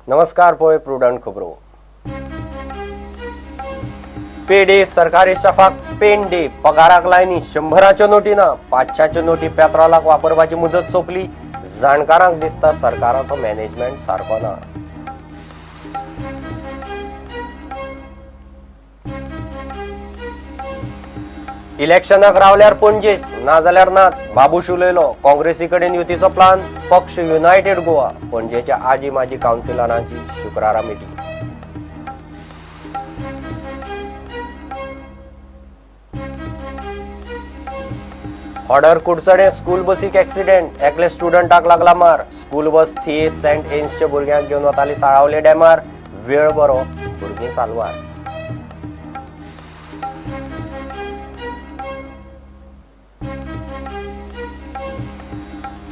नमस्कार, पळय प्रुडंट खबरो. पे डे सरकारी स्टाफाक पेन डे. पगाराक लायनी 100च्यो नोटी ना, 500च्यो नोटी पेत्रोलाक वापरपाची मुदत सोंपली. जाणकारांक दिसता सरकाराचो मॅनेजमेंट सारको ना. इलेक्शनाक रावल्यार पणजेच, नाजाल्यार नाच. बाबूश उलयलो. काँग्रेसी कडेन युतीचो प्लान, पक्ष युनायटेड गोवा. पणजेच्या आजी माजी कावन्सिलरांची शुक्रारा मिटींग. ऑर्डर कुडचडे स्कूल बसीक एक्सिडेंट, एकले स्टुडंटाक लागला मार. स्कूल बस थिये सेंट एन्सच्या भुरग्यांक घेवन वताली साळावले डॅमार. वेळ बरो, भुरगीं सालवार.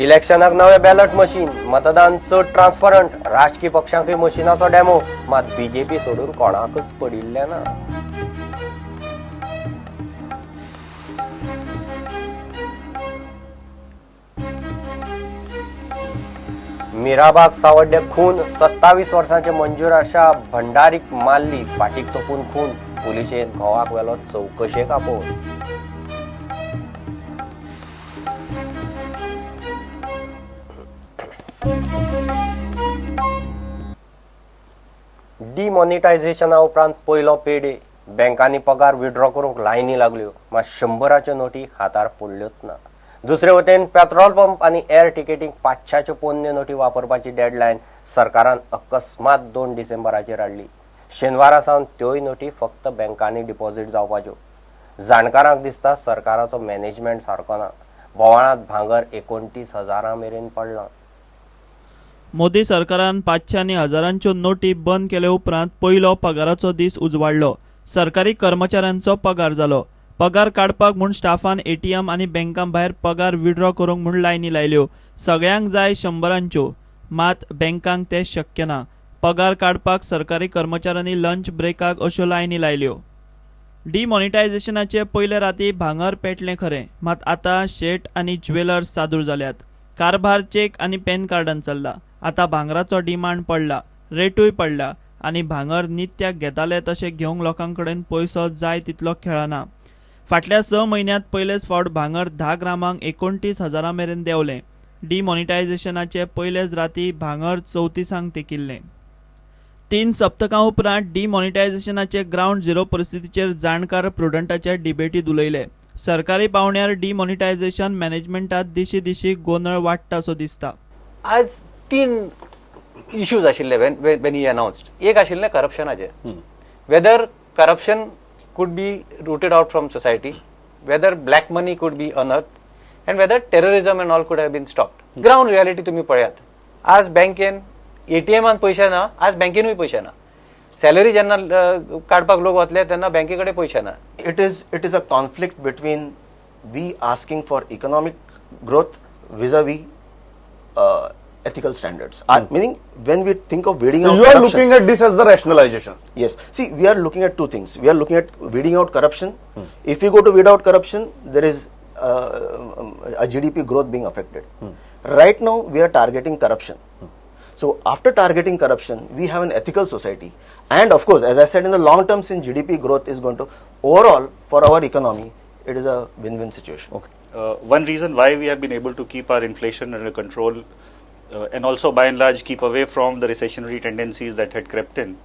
इलेक्शनाक नवे बॅलट मशीन, मतदान चड ट्रान्सपरंट. राजकी पक्षांकय मशिनाचो डेमो, मात बीजेपी सोडून कोणाकच पडिल्लें ना. मिराबाग सावड्डे खून, 27 वर्सांचे मंजुराशा भंडारीक मारली फाटीक तोपून खून. पुलिशेन घोवाक व्हेलो चवकशेक आपोवन. डिमॉनिटायझेशना उपरांत पयलो पे डे, बँकांनी पगार विड्रॉ करूंक लायनी लागल्यो, मात 100च्यो नोटी हातार पडल्योच ना. दुसरे वटेन पेट्रोल पंप आनी एअर तिकेटींक 500च्यो पोन्न्यो नोटी वापरपाची डेडलायन सरकारान अकस्मात 2 डिसेंबराचेर हाडली. शेनवारा सावन त्योय नोटी फक्त बँकांनी डिपॉझिट जावपाच्यो. जाणकारांक दिसता सरकाराचो मॅनेजमेंट सारको ना. बोवाळांत भांगर 29,000 मेरेन पडलां. मोदी सरकारान 500 आनी 1000च्यो नोटी बंद केले उपरांत पयलो पगाराचो दीस उजवाडलो. सरकारी कर्मचाऱ्यांचो पगार जालो. पगार काडपाक म्हूण स्टाफान एटीएम आनी बँकां भायर पगार विड्रॉ करूंक म्हूण लायनी लायल्यो. सगळ्यांक जाय 100च्यो, मात बँकांक तें शक्य ना. पगार काडपाक सरकारी कर्मचाऱ्यांनी लंच ब्रेकाक अश्यो लायनी लायल्यो. डिमॉनिटायझेशनाचे पयले राती भांगर पेटलें खरें, मात आतां शेट आनी ज्वेलर्स सादूर जाल्यात. कारभार चेक आनी पॅन कार्डान चल्ला. आतां भांगराचो डिमांड पडला, रेटूय पडला आनी भांगर नित्याक घेताले तशें घेवंक लोकां कडेन पयसो जाय तितलो खेळना. फाटल्या 6 म्हयन्यांत पयलेच फावट भांगर 10 ग्रामांक 29,000 मेरेन देंवलें. डिमॉनिटायझेशनाचे पयलेच राती भांगर 34 तेकिल्लें. 3 सप्तकां उपरांत डिमॉनिटायझेशनाचे ग्रावंड झिरो परिस्थितीचेर जाणकार प्रुडंटाच्या डिबेटींत उलयले. सरकारी पावंड्यार डिमॉनिटायझेशन मॅनेजमेंटात दिशी दिशी गोंदळ वाडटा सो दिसता. आज 3 इश्यूज आशिल्ले when he announced. एक आशिल्लें करप्शनाचें, whether corruption could be rooted out from society, whether black money could be unearthed, and whether terrorism and all could have been stopped. Ground reality तुम्ही पळयात, आज बँकेन एटीएमान पयशे ना, आज बँकेनूय पयशे ना. सॅलरी जेन्ना काडपाक लोक वतले तेन्ना बँके कडेन पयशे ना. It is a conflict between we asking for economic growth vis-a-vis ethical standards. Meaning, when we think of weeding So out you are corruption, looking at this as the rationalization. Yes. See, we are looking at two things. We are looking at weeding out corruption. If we go to weed out corruption, there is a GDP growth being affected. Right now, we are targeting corruption. So after targeting corruption, we have an ethical society. And of course, as I said, in the long term, since GDP growth is going to, overall, for our economy, it is a win-win situation. Okay. One reason why we have been able to keep our inflation under control and also by and large keep away from the recessionary tendencies that had crept in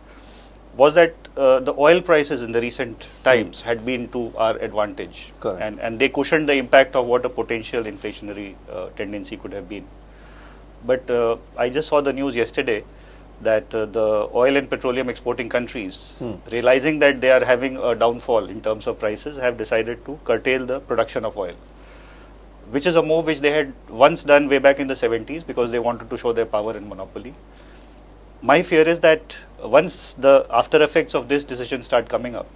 was that the oil prices in the recent times had been to our advantage. Correct. And they cushioned the impact of what a potential inflationary tendency could have been. But I just saw the news yesterday that the oil and petroleum exporting countries, realizing that they are having a downfall in terms of prices, have decided to curtail the production of oil, which is a move which they had once done way back in the 70s because they wanted to show their power and monopoly. My fear is that once the after effects of this decision start coming up,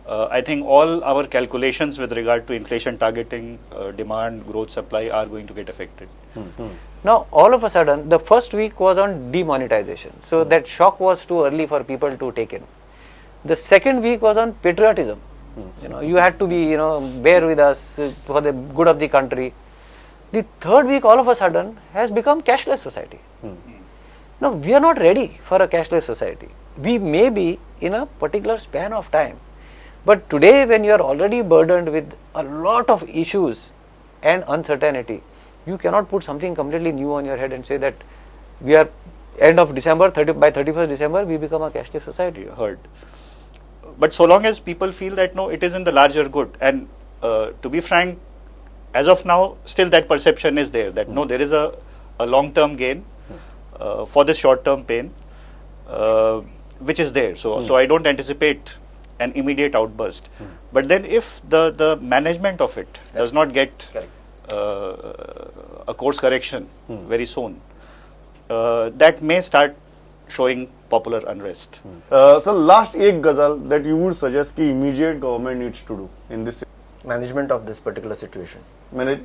I think all our calculations with regard to inflation targeting, demand, growth, supply are going to get affected. Now, all of a sudden, the first week was on demonetization. So that shock was too early for people to take in. The second week was on patriotism. You know, you had to be, you know, bear with us for the good of the country. The third week, all of a sudden, has become cashless society. Now, we are not ready for a cashless society. We may be in a particular span of time, but today when you are already burdened with a lot of issues and uncertainty, you cannot put something completely new on your head and say that we are end of December, by 31st December, we become a cashless society. Heard. But so long as people feel that no, it is in the larger good, and to be frank, as of now, still that perception is there that no, there is a long-term gain for the short-term pain, which is there. So I don't anticipate an immediate outburst. But then if the management of it does not get a course correction very soon, that may start showing popular unrest. So last एक गजाल that you would suggest की immediate government needs to do in this management of this particular situation. Manage,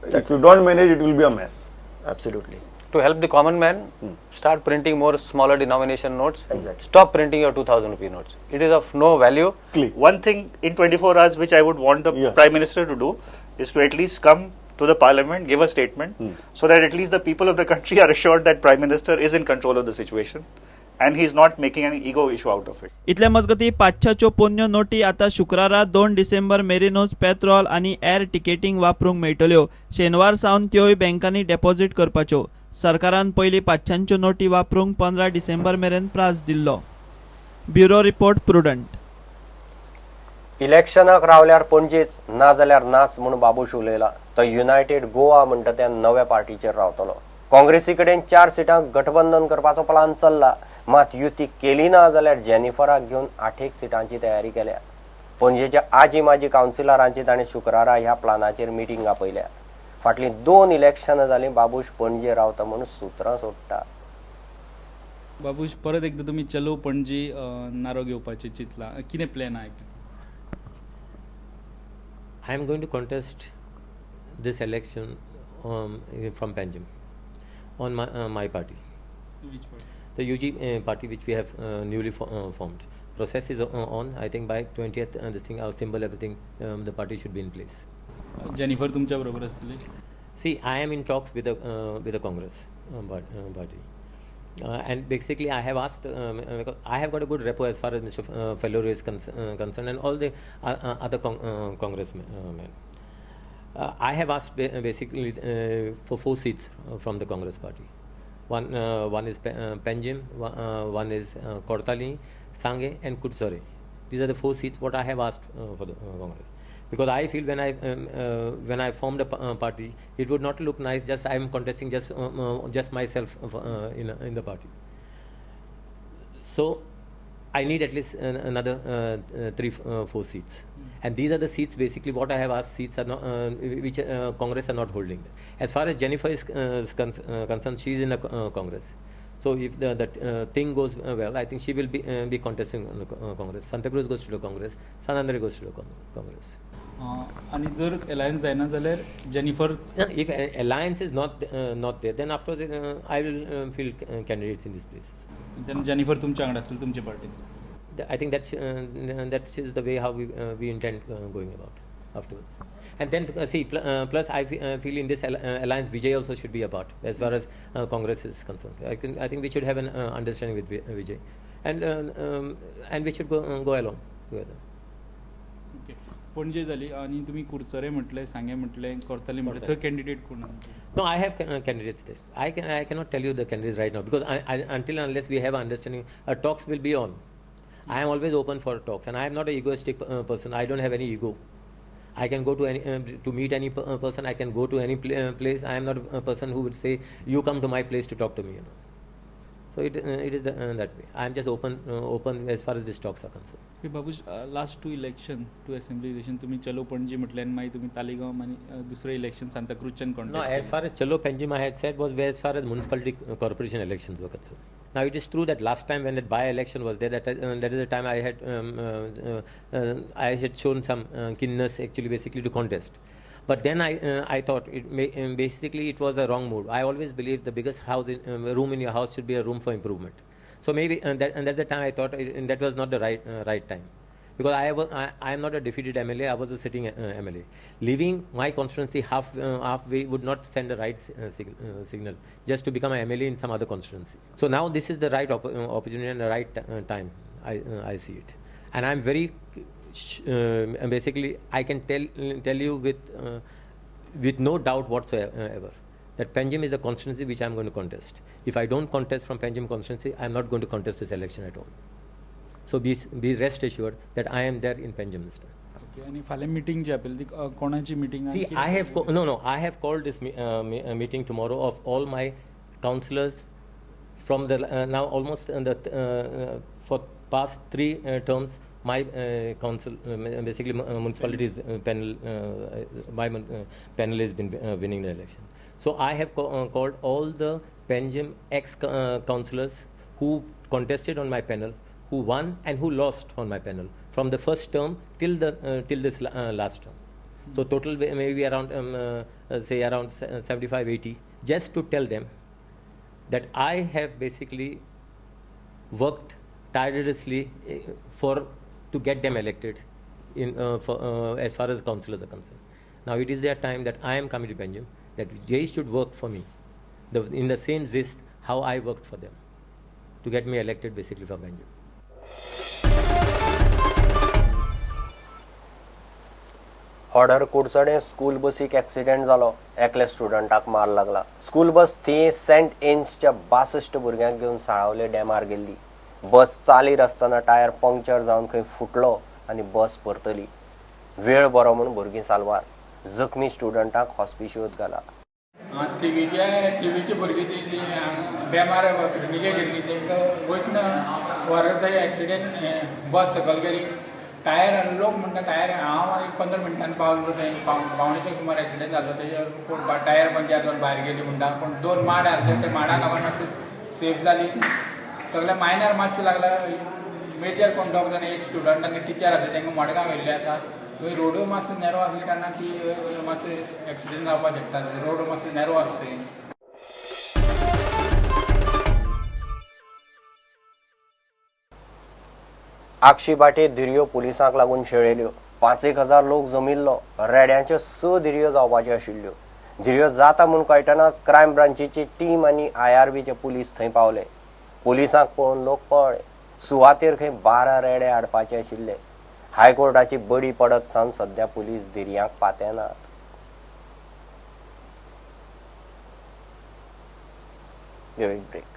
if you don't manage, it will be a mess. Absolutely. To help the common man, start printing more smaller denomination notes. Exactly. Stop printing your 2000 rupee notes. It is of no value. One thing in 24 hours which I would want the Prime Minister to do is to at least come to the parliament, give a statement, so that at least the people of the country are assured that Prime Minister is in control of the situation and he is not making an ego issue out of it. इतले मजगती 500च्यो पोन्न्यो नोटी आता शुक्रारा 2 डिसेंबर मेरेनूच petrol आनी air टिकेटींक वापरूंक मेळटल्यो. शेनवार सावन त्योय बँकांनी डेपॉझीट करपाच्यो. सरकारान पयलीं 500च्यो नोटी वापरूंक 15 डिसेंबर मेरेन प्रास दिल्लो. Bureau report, Prudent. इलेक्शनाक रावल्यार पणजेच ना जाल्यार नाच म्हूण बाबूश उलयला. तो युनायटेड गोवा म्हणटा त्या नव्या पार्टीचेर रावतलो. काँग्रेसी कडेन 4 सिटांक गठबंधन करपाचो प्लान चल्ला, मात युती केली ना जाल्यार जेनिफराक घेवन 8 सिटांची तयारी केल्या. पणजेच्या आजी माजी कावन्सिलरांची ताणें शुक्रारा ह्या प्लानाचेर मिटींग आपयल्या. फाटलीं 2 इलेक्शनां जालीं बाबूश पणजे रावता म्हूण सुत्रां सोडटा. बाबूश, परत एकदां तुमी चलो पणजी नारो घेवपाचें चिंतलां, कितें प्लॅन आहा? I am going to contest this election from Panjim on my party. Which party? The UG party, which we have newly formed. Process is on. I think by 20th, this thing, our symbol, everything, the party should be in place. Jennifer, तुमच्या बरोबर असतली? See, I am in talks with the Congress party. And basically, I have asked, because I have got a good rapport as far as Mr. Faleiro is concerned and all the other congressmen. I have asked basically for 4 seats from the Congress party. One is Panjim, one is Cortalim, Sange and Curchorem. These are the 4 seats what I have asked for the Congress. Because I feel when I formed a party, it would not look nice just I am contesting just myself in the party. So I need at least another 3-4 seats, and these are the seats basically what I have asked. Seats are not which Congress are not holding. As far as Jennifer is concerned, she is in the Congress. So if the thing goes well, I think she will be contesting on the Congress. Santa Cruz goes to the Congress. San Andre goes to the Congress. आणि जर alliance जायना जाल्यार Jennifer? If alliance is not there, then after I will field candidates in these places. तेन्ना Jennifer तुमच्या वांगडा आसतली तुमचे पार्टीन? I think that is the way how we intend going about afterwards. And then see, plus I feel in this alliance Vijay also should be a part as far as Congress is concerned. I think we should have an understanding with Vijay, and we should go along together. Okay. Panaji जाली आनी तुमी कुडचरे म्हटलें, सांगें म्हटलें, कोर्ताली म्हटलें, थंय candidate कोण? No, I have candidates. I cannot tell you the candidates right now because until and unless we have understanding, talks will be on. I am always open for talks, and I am not an egoistic person. I don't have any ego. I can go to any to meet any person. I can go to any place. I am not a person who would say, "You come to my place to talk to me." You know. So it is that way. I am just open as far as these talks are concerned. Okay, Babush, last 2 election, 2 assembly election, तुम्ही चलो पणजी म्हटलें आनी मागीर तुमी तालिगांव आनी दुसरें election सांताक्रूजच्यान contest. No, as far as Chalo Panjim I had said was as far as municipality corporation elections were concerned. Now it is true that last time when that by-election was there, that is the time I had shown some keenness actually basically to contest. But then I thought basically it was a wrong move. I always believe the biggest house room in your house should be a room for improvement. So maybe and that's the time I thought that was not the right time. Because I am not a defeated MLA, I was a sitting MLA. Leaving my constituency halfway would not send a right signal just to become an MLA in some other constituency. So now this is the right opportunity and the right time. I see it, and I am very basically I can tell you with no doubt whatsoever that Panjim is a constituency which I am going to contest. If I don't contest from Panjim constituency, I am not going to contest this election at all. So be rest assured that I am there in Panjim this time. Okay, आनी फाल्यां meeting जी आपयली ती कोणाची meeting? See, I have no, I have called this meeting tomorrow of all my councillors from the now almost in the for past 3 terms my council basically municipalities panel my panel has been winning the election. So I have called all the Panjim ex councillors who contested on my panel, who won and who lost on my panel from the first term till the till this last term. So total maybe around say around 75, 80, just to tell them that I have basically worked tirelessly for to get them elected in for, as far as councillors are concerned. Now it is their time that I am coming to Panjim, that they should work for me in the same zest how I worked for them to get me elected basically for Panjim. Order Kudchade school बसीक accident जालो, एकल्या स्टुडंटाक मार लागला. School bus थी Saint एन्सच्या 62 भुरग्यांक घेवन साळावले डॅमार गेल्ली. बस चालीर आसतना tyre puncture जावन खंय फुटलो आनी बस परतली. वेळ बरो म्हूण भुरगीं साल्वार. जखमी स्टुडंटाक हॉस्पिशियोत घाला. थिवीची भुरगीं ती बेमार निगे गेल्ली, तांकां वयतना व्हरत थंय एक्सिडेंट बस सकयल गेली. टायर लोक म्हणटा टायर, हांव एक 15 मिनटान पावलो थंय, पावणेच्या सुमार एक्सिडेंट जालो. तेजे टायर पंक्चर जावन भायर गेली म्हणटा, पूण 2 माड आसले ते माडा लागून मातशें सेफ जाली. सगळे मायनर मातशें लागला, मेजर कोण दोग जाण एक स्टुडंट आनी टिचर आसले, तांकां मडगांव व्हेल्ले आसा. थंय रोडूय मातसो नॅरो आसले कारणान ती मातशें एक्सिडेंट जावपाक शकता. रोड मातसो नॅरो आसता थंय. आक्षी बाटे धिरयो पुलिसांक लागून शेळेल्यो. 5-1 हजार लोक जमिल्लो. रेड्यांच्यो 6 धिरयो जावपाच्यो आशिल्ल्यो. धिरयो जाता म्हूण कळटनाच क्रायम ब्रांचीची टीम आनी IRBचे पुलीस थंय पावले. पुलिसांक पळोवन लोक पळ्ळे. सुवातेर खंय 12 रेडे हाडपाचे आशिल्ले. हायकोर्टाची बडी पडत सावन सद्या पुलीस धिरयांक पातेनात. Break.